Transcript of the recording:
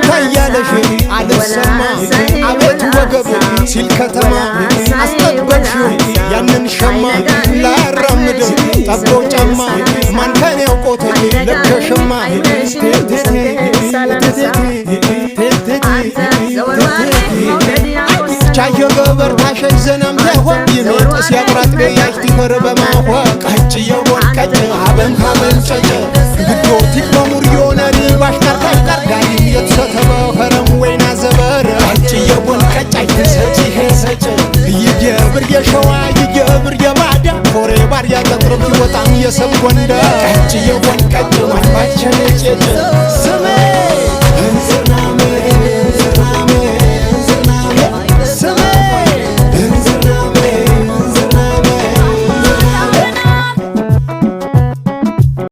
እንታያለሽ አልሰማ አቤት ወገብ ሲል ከተማ አስጠበቅሽው ያንን ሸማ ላያራምድ ጠቦ ጫማ ማንከን ያውቆት ለከሽማ። ቻየ ገበር ታሸሽ ዘናም ተሆ ይሜጥ ሲያቅራጥ በያሽ ቲፈር በማሆ ቀጭ የቦን ቀጭ አበን ካበን ጨጨ ግዶቲ በሙር የሆነሪ ባሽቀር ታሽቀር ዳሪ የተሰተበ ኸረም ወይና ዘበር ቀጭ የቦን ቀጭ አይትሰጭ ሄሰጭ ይጀብር የሸዋ ይጀብር የባዳ ኮሬ ባር ያጠጥርብ ይወጣም የሰብ ጎንደ ቀጭ የቦን ቀጭ ማንባቸን ጨጭ ስሜ።